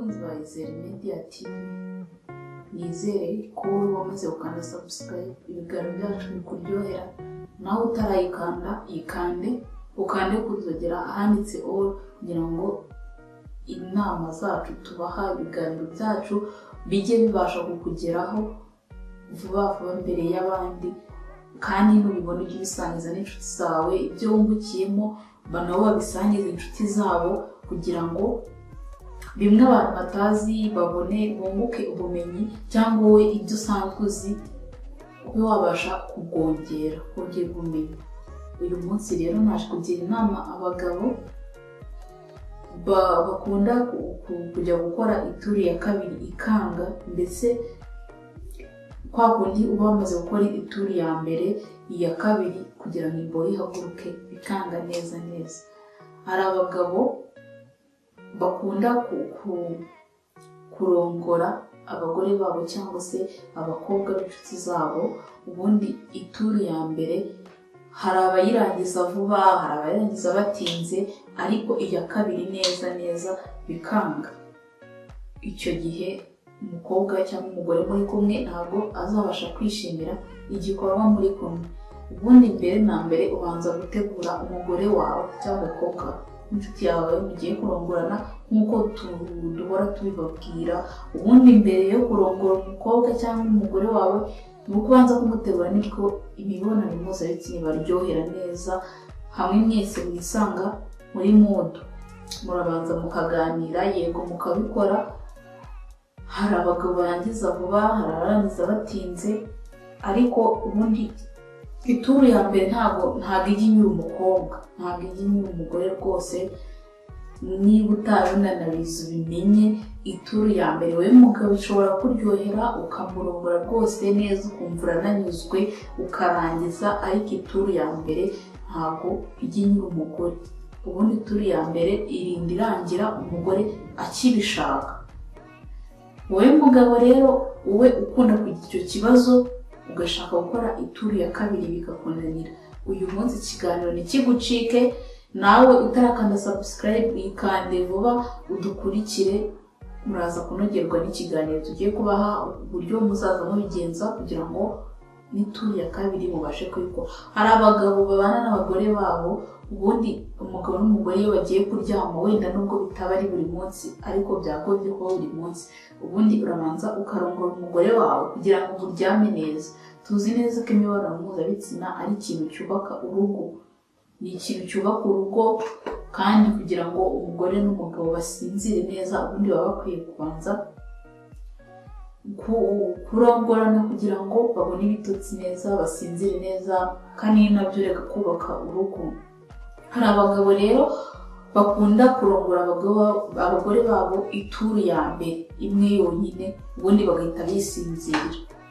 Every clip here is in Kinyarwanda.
Abakunzi ba Izere Media TV, nizere ko wowe wamaze gukanda subscribe, ibiganiro byacu bikuryohera. Nawe utarayikanda yikande, ukande kuzogera ahanditse all kugira ngo inama zacu tubaha, ibiganiro byacu bijye bibasha kukugeraho vuba vuba mbere y'abandi. Kandi nubibona ujye ubisangiza n'inshuti zawe, ibyo wungukiyemo nabo babisangize inshuti zabo, kugira ngo bimwe abantu batazi babone, bunguke ubumenyi, cyangwa wowe ibyo usanzwe uzi ube wabasha kubwongera, kongera ubumenyi. Uyu munsi rero naje kugira inama abagabo bakunda kujya gukora ituru ya kabiri ikanga, ndetse kwa kundi uba wamaze gukora ituru ya mbere, iya kabiri kugira ngo imbohe ihaguruke bikanga neza neza. Hari abagabo bakunda kurongora abagore babo cyangwa se abakobwa b'inshuti zabo. Ubundi ituru ya mbere hari abayirangiza vuba, hari abayirangiza batinze, ariko iya kabiri neza neza bikanga. Icyo gihe umukobwa cyangwa umugore muri kumwe ntabwo azabasha kwishimira igikorwa muri kumwe. Ubundi mbere na mbere ubanza gutegura umugore wawe cyangwa umukobwa w'inshuti yawe mugiye kurongorana, nk'uko duhora tubibabwira. Ubundi mbere yo kurongora umukobwa cyangwa umugore wawe ni uko ubanza kumutegura, nibwo imibonano mpuzabitsina ibaryohera neza, hamwe mwese mwisanga muri mudu. Murabanza mukaganira, yego mukabikora. Hari abagabo barangiza vuba, hari abarangiza batinze, ariko ubundi ituru ya mbere ntabwo ijya inyura umukobwa, ntabwo ijya inyura umugore rwose. Niba utabinanabizi ubimenye, ituru ya mbere wowe mugabo ishobora kuryohera ukamurongora rwose neza, ukumva urananyuzwe ukarangiza, ariko ituru ya mbere ntabwo ijya inyura umugore. Ubundi ituru ya mbere irinda irangira umugore akibishaka. Wowe mugabo rero, wowe ukunda kugira icyo kibazo ugashaka gukora ituru ya kabiri bikakunanira, uyu munsi ikiganiro ntikigucike. Nawe utarakanda subscribe yikande vuba udukurikire, muraza kunogerwa n'ikiganiro tugiye kubaha, uburyo muzaza mubigenza kugira ngo n'ituru ya kabiri mubashe kuyikora. Hari abagabo babana n'abagore babo, ubundi umugabo n'umugore iyo bagiye kuryama, wenda nubwo bitaba ari buri munsi ariko byagombye kuba buri munsi, ubundi urabanza ukarongora umugore wawe kugira ngo muryame neza. Tuzi neza ko imibonano mpuzabitsina ari ikintu cyubaka urugo, ni ikintu cyubaka urugo, kandi kugira ngo umugore n'umugabo basinzire neza, ubundi baba bakwiye kubanza kurongorana kugira ngo babone ibitotsi neza, basinzire neza, kandi nabyo reka kubaka urugo. Hari abagabo rero bakunda kurongora abagore babo ituru ya mbere imwe yonyine, ubundi bagahita bisinzira.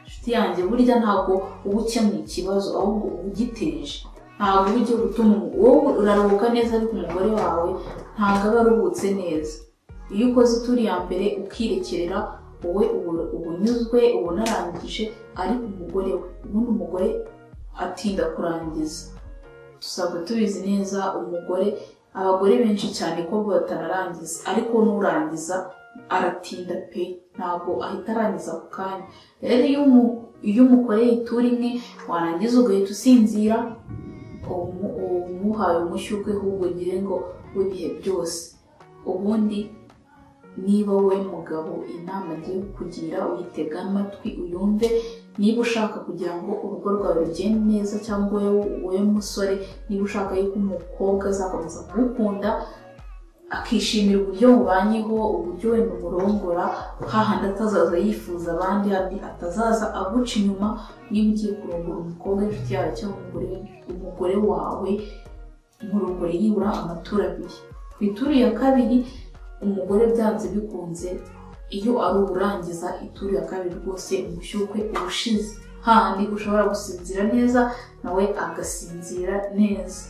Inshuti yanjye, burya ntabwo uba ukemuye ikibazo, ahubwo uba ugiteje. Ntabwo uba ugiye gutuma wowe uraruhuka neza, ariko umugore wawe ntabwo aba aruhutse neza. Iyo ukoze ituru ya mbere ukirekerera, wowe uba unyuzwe, uba unarangije, ariko umugore we, ubundi umugore atinda kurangiza. Dusabwa tubizi neza, umugore, abagore benshi cyane ko batanarangiza, ariko n'urangiza aratinda pe, ntabwo ahita arangiza ako kanya. Rero iyo umukoreye ituru imwe warangiza ugahita usinzira, umuhaye umushyukwe ahubwo ugire ngo w'ibihe byose. Ubundi niba wowe mugabo inama ngiye kukugira uyitega amatwi uyumve, niba ushaka kugira ngo urugo rwawe rugende neza, cyangwa wowe musore niba ushaka yuko umukobwa azakomeza kugukunda akishimira uburyo mubanyeho, uburyo wenda umurongora, hahandi atazaza yifuza abandi, handi atazaza aguca inyuma. Niba ugiye kurongora umukobwa w'inshuti yawe cyangwa umugore wawe, murongore yibura amaturo abiri. Ku ituru ya kabiri umugore byanze bikunze iyo ari uburangiza ituru ya kabiri rwose umushyukwe ubushize, hahandi ushobora gusinzira neza nawe agasinzira neza.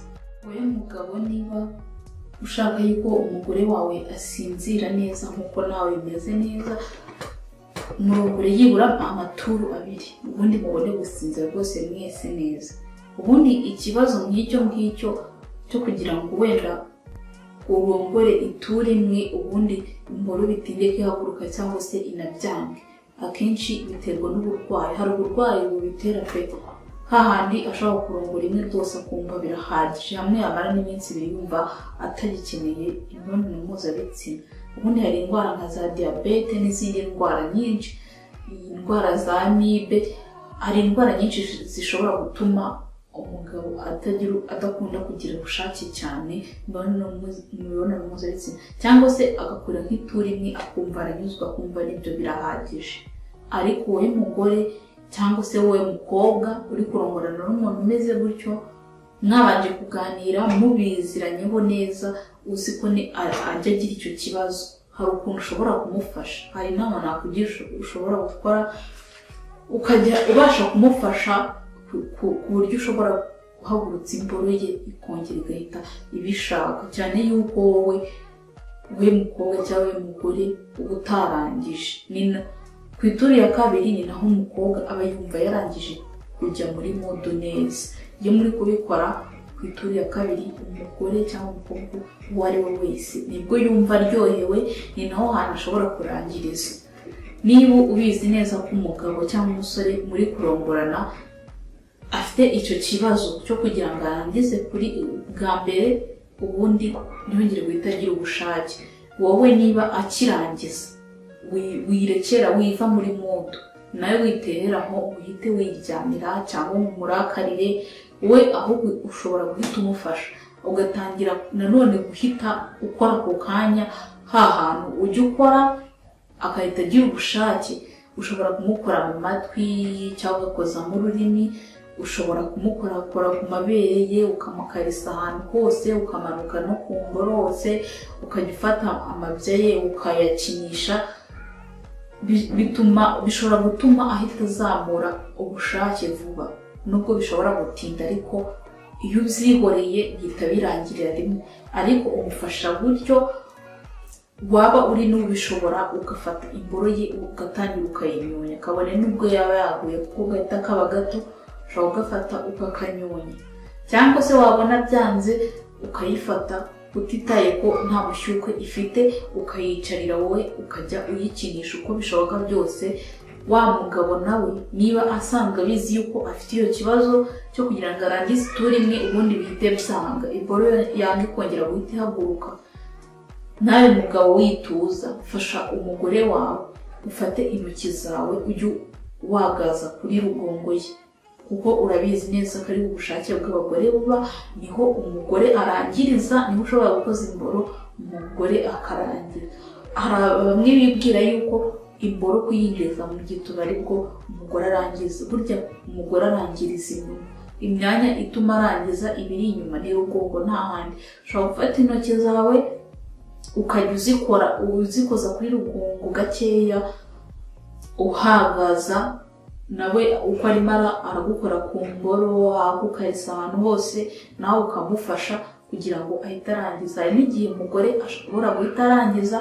Wowe mugabo niba ushaka yuko umugore wawe asinzira neza nkuko nawe bimeze neza, murongore yibura amaturu abiri, ubundi mubone gusinzira rwose mwese neza. Ubundi ikibazo nk'icyo ngicyo cyo kugira ngo wenda Urongore ituri imwe ubundi imboro bitinde kwihaguruka cyangwa se inabyange. Akenshi biterwa n'uburwayi. Hari uburwayi bubitera pe, hahandi ashobora kurongora imwe rwose akumva birahagije, hamwe yamara n'iminsi ibiri yumva atagikeneye imibonano mpuzabitsina. Ubundi hari indwara nka za diyabete n'izindi ndwara nyinshi, indwara za amibe, hari indwara nyinshi zishobora gutuma umugabo adakunda kugira ubushake cyane mu mibonano mpuzabitsina, cyangwa se agakora nk'ituri imwe akumva aranyuzwa, akumva n'ibyo birahagije. Ariko wowe mugore cyangwa se wowe mukobwa uri kurongorana n'umuntu umeze gutyo, mwabanje kuganira mubiziranyeho neza, uzi ko ajya agira icyo kibazo, hari ukuntu ushobora kumufasha. Hari inama nakugira ushobora gukora, ukajya ubasha kumufasha ku buryo ushobora guhagurutsa imboro ye ikongera igahita ibishaka, cyane yuko wowe mukobwa cyangwa we mugore uba utarangije. Ku ituri ya kabiri ni naho umukobwa aba yumva yarangije kujya muri modo neza. Iyo muri kubikora ku ituri ya kabiri, umugore cyangwa umukobwa uwo ari we wese nibwo yumva aryohewe, ni naho hantu ashobora kurangiriza. Niba ubizi neza ko umugabo cyangwa umusore muri kurongorana afite icyo kibazo cyo kugira ngo arangize kuri bwa mbere ubundi ntiyongere guhita agira ubushake, wowe niba akirangiza wirekera, wiva muri modo nawe witereraho uhite wiryamira cyangwa umurakarire we, ahubwo ushobora guhita umufasha ugatangira nanone guhita ukora ako kanya hantu ujya ukora agahita agira ubushake. Ushobora kumukora mu matwi cyangwa ugakozamo ururimi, ushobora kumukorakora ku mabere ye, ukamukarisa ahantu hose, ukamanuka no ku mboro hose, ukajya ufata amabya ye ukayakinisha. Bishobora gutuma ahita azamura ubushake vuba, nubwo bishobora gutinda, ariko iyo ubyihoreye bihita birangirira rimwe. Ariko umufasha gutyo, waba uri n'ubishobora ugafata imboro ye ugatangira ukayinyonya, kabone nubwo yaba yaguye kuko gahita kaba gato, ushobora kugafata ukakanyonya, cyangwa se wabona byanze ukayifata utitaye ko nta bushyukwe ifite, ukayicarira wowe ukajya uyikinisha uko bishoboka byose. Wa mugabo nawe niba asanzwe abizi yuko afite iyo kibazo cyo kugira ngo arangize ituri imwe ubundi bihite byanga, imboro yanga ikongera guhita ihaguruka, nawe mugabo wituza, fasha umugore wawe, ufate intoki zawe ujye wagaza kuri rugongo ye, kuko urabizi neza ko ari ubushake bw'abagore buba, niho umugore arangiriza, niho ushobora gukoza imboro umugore akarangira. Hari bamwe bibwira yuko imboro kuyinjiza mu gituba aribwo umugore arangiza. Burya umugore arangiriza inyuma, imyanya ituma arangiza ibiri inyuma ni rugongo, nta handi. Ushobora gufata intoki zawe ukajya uzikora uzikoza kuri rugongo gakeya, uhagaza nawe uko arimo aragukora ku mboro, agukarisa ahantu hose, nawe ukamufasha kugira ngo ahite arangiza. Hari n'igihe umugore ashobora guhita arangiza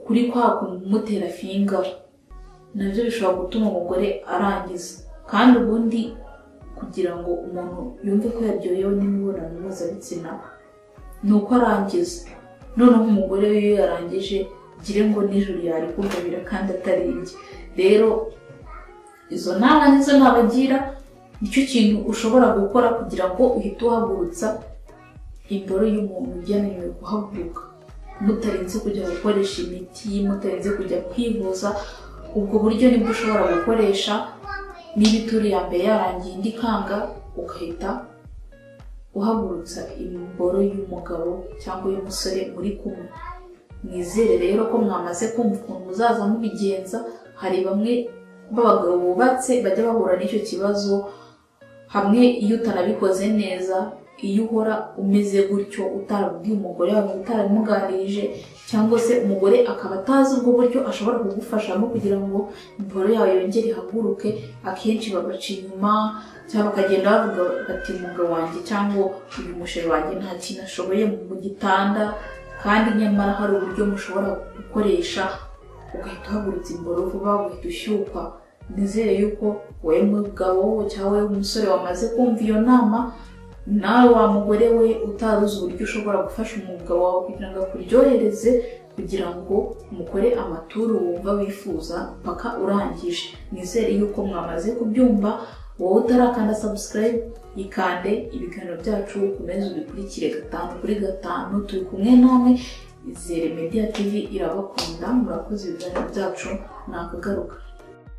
kuri kwa kumutera finga, nabyo bishobora gutuma umugore arangiza. Kandi ubundi kugira ngo umuntu yumve ko yaryohewe n'imibonano mpuzabitsina ni uko arangiza. Noneho umugore we iyo yarangije gire ngo nijoro yari kumvira kandi atariye. Rero izo nama nizo nabagira, nicyo kintu ushobora gukora kugira ngo uhite uhagurutsa imboro y'umuntu yananiwe guhaguruka, mutarinze kujya gukoresha imiti, mutarinze kujya kwivuza. Ubwo buryo nibwo ushobora gukoresha niba ituri ya mbere yarangiye indi ikanga, ugahita uhagurutsa imboro y'umugabo cyangwa y'umusore muri kumwe. Mwizere rero ko mwamaze kumva ukuntu muzaza mubigenza. Hari bamwe b'abagabo bubatse bajya bahura n'icyo kibazo, hamwe iyo utanabikoze neza, iyo uhora umeze gutyo utarabwiye umugore wawe, utaramuganirije, cyangwa se umugore akaba atazi ubwo buryo ashobora kugufashamo kugira ngo imboro yawe yongere ihaguruke, akenshi babaca inyuma cyangwa bakagenda bavuga bati umugabo wanjye cyangwa uyu mushere wanjye nta kintu ashoboye mu gitanda, kandi nyamara hari uburyo mushobora gukoresha ugahita uhagurutsa imboro vuba, ugahita ushyukwa. Nizere yuko wowe mugabo cyangwa wowe umusore wamaze kumva iyo nama, Nawe wa mugore we utaruzi uburyo ushobora gufasha umugabo wawe kugira ngo akuryohereze, kugira ngo mukore amaturu wumva wifuza paka urangije. Nizere yuko mwamaze kubyumva. Wowe utarakanda subscribe, ikande, ibiganiro byacu ukomeze ubikurikire 5 kuri 5. Turi kumwe namwe, Izere Media TV irabakunda. Murakoze, ibiganiro byacu nakagaruka.